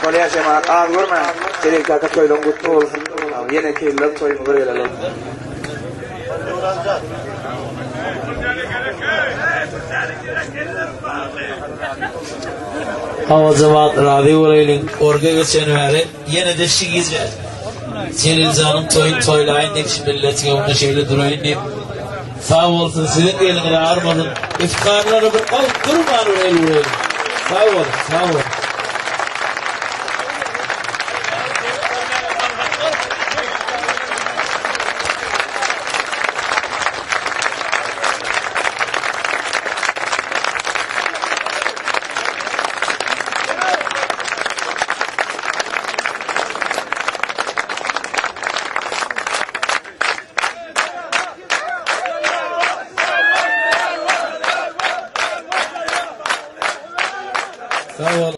Bolýar jemagat az görmäň. Jelil kaka toýlaň gutly bolsun. Ýeneki ýyllar toýuňyza gelelim. Hawa jemaat razy bolaýlyň. Orga geçen bäri ýene-de şu gije Jeliljanyň toýuny toýlaýyn diýip şu milletiň öňünde şeýle duraýyn diýip. Sag bolsun siziň eliňiz agyrmasyn. Iftarlara bir galyp durman bir el uraýlyň. Sag boluň, sag boluň.